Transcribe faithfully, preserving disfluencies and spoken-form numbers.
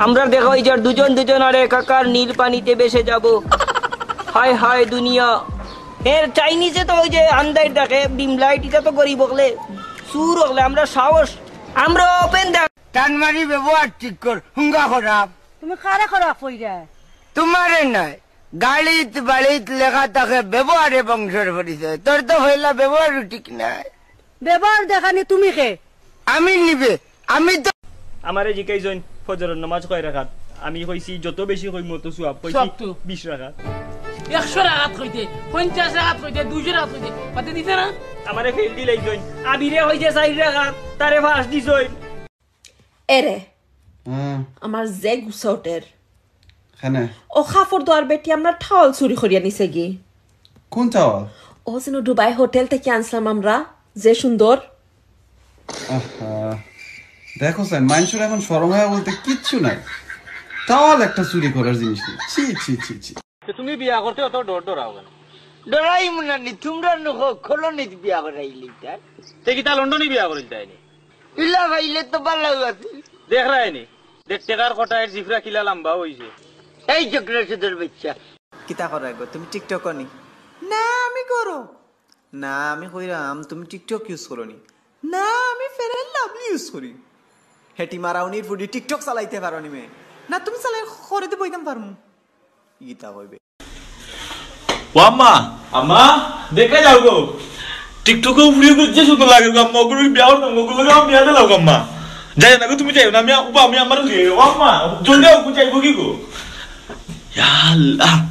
আমরা দেখা অই যার দুজন দুজন আর একাকার নীল পানিতে ভেসে যাব। হায় হায় দুনিয়া। এর চাইনিজে তো ওই যে আন্দাইর দেখে ডিম লাইট, ইটা তো গরিব অকলে, চুর অকলে, আমরা সাহস, আমরা ওপেন দেখ। টান মারি ব্যবহার ঠিক কর, হুঙ্গা খারাপ। তুমি কারে খারাপ কইরা? তোমারে নাই, গাড়িত বাড়িত লেখা থাকে ব্যবহারে বংশর পরিচয়। তোর তো পয়লা ব্যবহারও ঠিক নাই। ব্যবহার দেখানি তুমি কে? আমি নিবে, আমি তো আমারে জিকাইছইন ফজরর নামাজ কয় রাকাত। আমি কইছি যত বেশি কইমু অত সওয়াব। কইছি সওয়াব তো। বিশ রাকাত। একশো রাকাত কইতে, পঞ্চাশ রাকাত কইতে, দুইশো রাকাত কইতে, বাদে দিতে না? আমারে ফেল দিলাইছইন। আবিরে কইছে চাইর রাকাত, তারে পাঁচ দিছইন। এরে, হুম। আমার যে গুসা উঠের। কেনে? ও কাপড় ধোয়ার বেটি আমরার টাওয়াল চুরি করিয়া নিছে গি। কোন টাওয়াল? ও যেন দুবাই হোটেল থাকি আনছলাম আমরা, যে সুন্দর। আহা, দেখো স্যার, মাইনষর এখন শরম হায়া বলতে কিচ্ছু নাই। টাওয়াল একটা চুরি করার জিনিস নি। ছি, ছি, ছি, ছি। তে তুমি বিয়া করতে অত ডর ডরাও কেনে? ডরাইমু না নি, তুমরার নু কলনিত বিয়া করাইলিতাম। তে কিতা লন্ডনি বিয়া করিলিতায় নি? ইলা পাইলে তো ভালা আছিল। দেখরায় নি, দেখ টেকার কটায় জিফরা কিলা লাম্বা অইছে। এই চক্র সুদর বাচ্চা। কিতা কররায় গো, তুমি TikTok-অ নি? না, আমি করো। না, আমি কইরাম, তুমি TikTok use করো নি? না, আমি Fair and Lovely use করি। হেটি মারাউনির ফুড়ি TikTok চালাইতে পারো নি মে? না, তুমি চালাই করে দি বইতাম পারমু। ইতা কইবে। ও আম্মা, আম্মা, দেখা যাও গো। TikTok-অ ফুড়ি অগুরে যে সুন্দর লাগে গো আম্মা, অগুরে বিয়া করতাম গো, অগুরে লগে আমার বিয়া দিলাও গো আম্মা। যাইও না গো, তুমি যাইও না, আমি আ-, উবা, আমি আমার লগে, ও আম্মা, জলদি আও গো, যাইবো কি গো? ইয়া আল্লাহ।